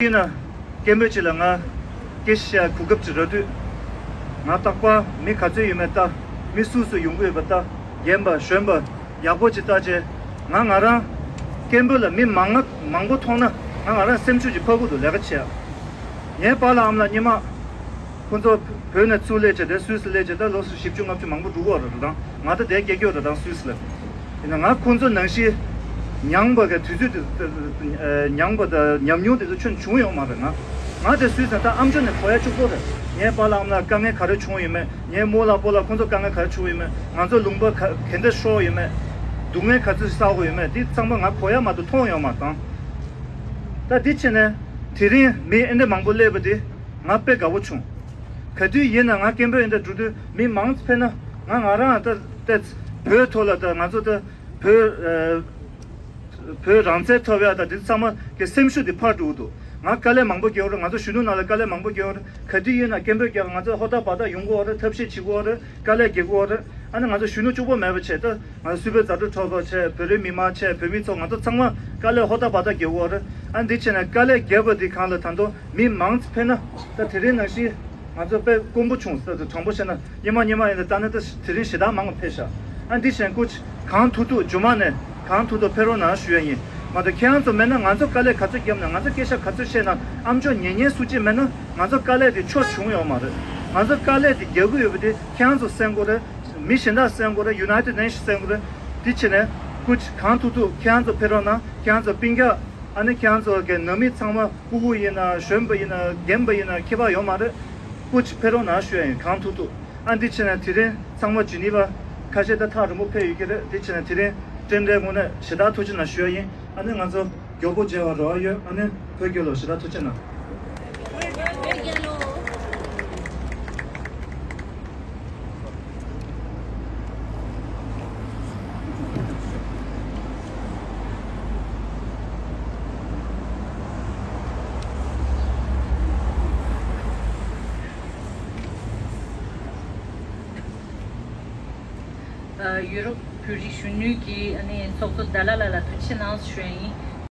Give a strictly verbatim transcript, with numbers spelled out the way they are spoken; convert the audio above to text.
ཡིན་ན་སྐད་འབོད་ཅིག་ལ་ང་སྐད་ཆ་བཤད་གོ་སྐབས་ཅིག་རག་དུས། ང་རྟག་པར་མི་ག་ཚོད་ཡོད་མེད་ལྟ། མི་སུ་སུ་ཡོང་གི་ཡོད་པ་ལྟ། རྒན་པ་གཞོན་པ་ཡག་པོ་ཅིག་ལྟ་བྱས། ང་ང་རང་སྐད་འབོད་ལ་མི་མང་ང་མང་པོ་མཐོང་ན་ང་ང་རང་སེམས་ཤུགས་ཅིག་འཕར་གི་འདུག་ལས་ཀ་བྱེད་ཡ། ངའི་པཱ་ལགས་ཨ་མ་ལགས་སྔོན་མ་ཁོང་ཚོ་བོད་ནས་ཚུར་སླེབས་བྱས་དེ་སུད་སི་སླེབས་བྱས་ད་ལོ་སུ་བཞི་བཅུ་ལྔ་བཅུ་མང་པོ་འགྲོ་གི་ཡོད་རེད། ད་ང་ད་དེ་སྐད་སྐྱོ་རེད་ད་སུད་སི་ལ། ཡིན་ན་ང་ཁོང་ཚོ་ནང་བཞིན་མྱངས་པ་གི་དུས་ཚོད་དེ་མྱངས་པ་དང་ཉམས་མྱོང་དེ་ཚོ་ཁྱོན་བྱུང་ཡོད་མ་རེད། ང་ང་དེ་སུད་སི་ད་ཨ་མཆོག་ནས་གོ་ཡ་གཅིག་པོ་རེད། ངའི་པཱ་ལགས་ཨ་མ་ལགས་དཀའ་ངལ་ག་རེ་བྱུང་ཡོད་མེད། ངའི་རྨོ་ལགས་སྤོ་ལགས་ཁོང་ཚོ་དཀའ་ངལ་ག་རེ་བྱུང་ཡོད་མེད། ང་ཚོ་ལུང་པ་ག་ག་འདྲ་ཤོར་ཡོད་མེད། སྡུག་བསྔལ་ག་ཚོད་བསགས་དགོས་ཡོད་མེད་དེ་ཚང་མ་ང་གོ་ཡ་མ་གཏོགས་མཐོང་ཡོད་མ་དང་། ད་དེ་བྱས་ནས་དེ་རིང་མི་ཨེ་འདྲ་མང་པོ་སླེབས་པ་དེ་ང་དཔེ་དགའ་བོ་བྱུང་། ག་དུས་ཡིན་ན་ང་སྐད་འབོད་ཡིན་ད་འགྲོ་དུས་མི་མང་ཙམ་ཕེབས་ན་ང་ང་རང་ད་ལྟ་བོད་ཐོག་ལ་ད་ང་ཚོ་ད་བོད་བོད་རང་བཙན་ཐོབ་ཡ་ད་དེ་ཚང་མ་གི་སེམས་ཤུགས་དེ་འཕར་འགྲོ་གི་འདུག་ང་དཀའ་ལས་མང་པོ་བརྒྱབ་རེད། ང་ཚོ་གཞོན་ནུ་ནང་ལ་དཀའ་ལས་མང་པོ་བརྒྱབ་རེད། ག་དུས་ཡིན་ན་སྐད་འབོད་རྒྱག་ང་ཚོ་ཧོ་ད་བ་ད་ཡོང་གི་ཡོད་རེད། ཐབས་ཤེས་བྱེད་ཀྱི་ཡོད་རེད། དཀའ་ལས་རྒྱག་གི་ཡོད་རེད། ཨ་ནི་ང་ཚོ་གཞོན་ནུ་གཅིག་པོ་མེད་པ་བྱས་ད་ང་ཚོ་སུད་པའི་ཛ་དྲག་ཁྲོད་ཚོ་བྱས་བོད་རིགས་མི་མང་བྱས་བོད་མི་ཚོ་ང་ཚོ་ཚང་མ་དཀའ་ལས་ཧོ་ད་བ་ད་རྒྱག་གི་ཡོད་རེད། ཨ་ནི་འདི་བྱས་ན་དཀའ་ལས་རྒྱབ་པ་འདི་གང་ལ་ད་དུང་མི་མང་ཙམ་ཕེབས་ན་ད་དེ་རིང་ནང་བཞིན་ང་ཚོ་དཔེ་དཀོན་པོ་བྱུང་ཟེར་ཏེ་དྲང་པོ་བཤད་ན་སྙེ་མ་སྙེ་མ་ཡིན་ད་ལྟ་ནི་ད་དེ་རིང་ཞེ་དྲག་མང་བ་ཕེབས་ཤག་ཨ་འདི་བྱས་ན་སྐུ་མཁྱེན་གང་ཐུབ་ཐུབ་མཇུག་མ་ནས་གང་ཐུབ་ཐུབ་ཕེབས་རོགས་གནང་ཞུ་ཡ་ཡིན། མ་གཏོགས་ཁྱེད་རང་ཚོ་མེད་ན་ང་ཚོ་དཀའ་ལས་ག་ཚོད་བརྒྱབ་ན་ང་ཚོ་སྐད་ཆ་ག་ཚོད་བཤད་ན་ཨ་མཆོག་ཉན་མཁན་སུ་གཅིག་མེད་ན་ང་ཚོ་དཀའ་ལས་དེ་ཆོ་བྱུང་ཡོད་མ་རེད། ང་ཚོ་དཀའ་ལས་དེ་རྒྱག་གི་ཡོད་པ་དེ་ཁྱེད་རང་ཚོ་གསན་དགོས་རེད། མི་གཞན་དག་གསན་དགོས་རེད། United Nations གསན་དགོས་རེད། དེ་བྱས་ནས་སྐུ་མཁྱེན་གང་ཐུབ་ཐུབ་ཁྱེད་རང་ཚོ་ཕེབས་རོགས་གནང་། ཁྱེད་རང་ཚོ་སྤུན་ཀྱག་ཨ་ནི་ཁྱེད་རང་ཚོ་གི་ནང་མི་ཚང་མ་སྤུ་གུ་ཡིན་ན་གཞོན་པ་ཡིན་ན་རྒན་པ་ཡིན་ན་ཁྱད་པར་ཡོད་མ་རེད། སྐུ་མཁྱེན་ཕེབས་རོགས་གནང་ཞུ་ཡ་ཡིན་གང་ཐུབ་ཐུབ། ཨ་འདི་བྱས་ན་དེ་རིང་ཚང་མ་ཇི་ནི་ཝ་ཁ་ཤས་ད་ཐག་རིང་པོ་ཕེབས་ཡོད་ཀྱི་རེད། དེ་བྱས་ན་དེ་རིང་རྟེན་འབྲེལ་ངོས་ནས་ཞེ་དྲག་ཐུགས་རྗེ་གནང་ཞུ་ཡ་ཡིན། ཨ་ནི་ང་ཚོ་མགྱོགས་པོ་མཇལ་བ་རོགས་ཡོད། ཨ་ནི་བོད་རྒྱལ་ལོ་ཞེ་དྲག་ཐུགས་རྗེ་གནང་། ཨ། ཡུ་རོབ་བོད་རིགས་གཞོན་ནུའི་གི་ཨ་ནི་ཚོགས་གཙོ་དཱ་ལའི་ལགས་ལ་ཐུགས་རྗེ་གནང་ཞུ་ཡ་ཡིན།